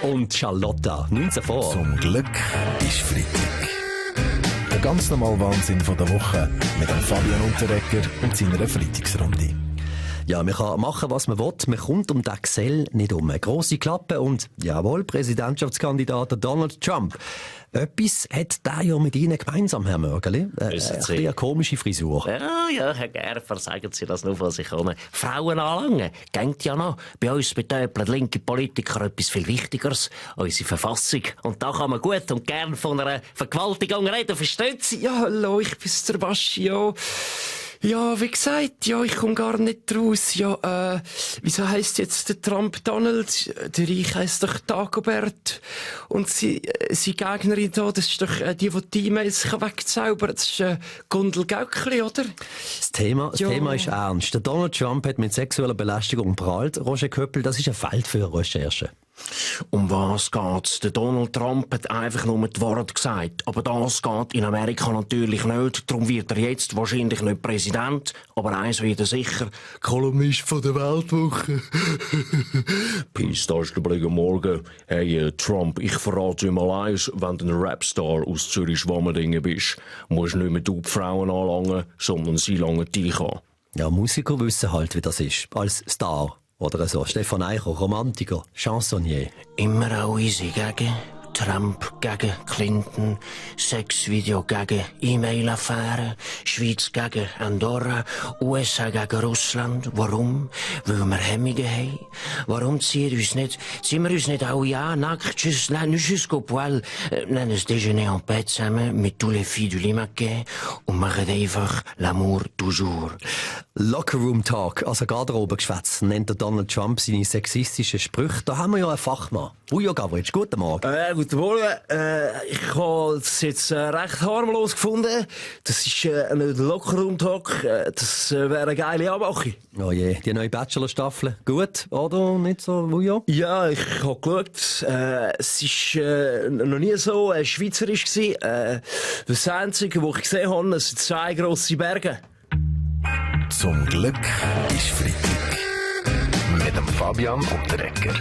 und Charlotta, 19 vor. Zum Glück ist Freitag. Der ganz normale Wahnsinn von der Woche mit dem Fabian Unterreger und seiner Freitagsrunde. Ja, man kann machen, was man will. Man kommt um den Gesell nicht um. Eine grosse Klappe und, jawohl, Präsidentschaftskandidat Donald Trump. Etwas hat der ja mit Ihnen gemeinsam, Herr Mörgeli. Eine komische Frisur. Ja, Herr Gerfer, sagen Sie das nur, was ich kann. Frauen anlangen, geht ja noch. Bei uns betäubeln linke Politiker etwas viel Wichtigeres, unsere Verfassung. Und da kann man gut und gern von einer Vergewaltigung reden, versteht Sie? Ja, hallo, ich bin's, der Baschi, Ja, wie gesagt, ich komme gar nicht raus. Ja, wieso heisst jetzt der Trump Donald? Der Reich heisst doch Dagobert. Und seine Gegnerin da, das ist doch die E-Mails wegzaubern. Das ist Gundel Gaukli, oder? Das Thema ist ernst. Der Donald Trump hat mit sexueller Belästigung prahlt. Roger Köppel, das ist ein Feld für Recherche. Um was geht's? Der Donald Trump hat einfach nur die Worte gesagt. Aber das geht in Amerika natürlich nicht. Darum wird er jetzt wahrscheinlich nicht Präsident. Aber eins wird er sicher: Kolumnist von der Weltwoche. Peace, da ist der Blick am Morgen. Hey, Trump, ich verrate dir mal eins: Wenn du ein Rapstar aus Zürich-Schwammerdingen bist, musst du nicht mehr die Frauen anlangen, sondern sie langen dich an. Ja, Musiker wissen halt, wie das ist. Als Star. Oder so. Stefan Eicher, Romantiker, Chansonnier. Immer auch easy gegen Trump, gegen Clinton, Sexvideo gegen E-Mail-Affäre, Schweiz gegen Andorra, USA gegen Russland. Warum? Weil wir Hemmungen haben. Warum ziehen wir uns nicht alle an, nackt, jusqu'au poil, nehmen ein Déjeuner en paix zusammen mit tous les filles du Limaquet und machen einfach l'amour toujours. Lockerroom Talk, also Garderobengeschwätz, nennt der Donald Trump seine sexistischen Sprüche. Da haben wir ja einen Fachmann. Ujo Gavritsch, guten Morgen. Guten Morgen. Ich habe es jetzt recht harmlos gefunden. Das ist nicht der Lockerroom-Talk. Das wäre eine geile Anmachung. Oh je, die neue Bachelor-Staffel. Gut, oder? Nicht so, Ujo? Ja, ich habe geschaut. Es war noch nie so schweizerisch gewesen. Das Einzige, was ich gesehen habe, sind 2 grosse Berge. Zum Glück ist Freitag. Mit dem Fabian Unterreger.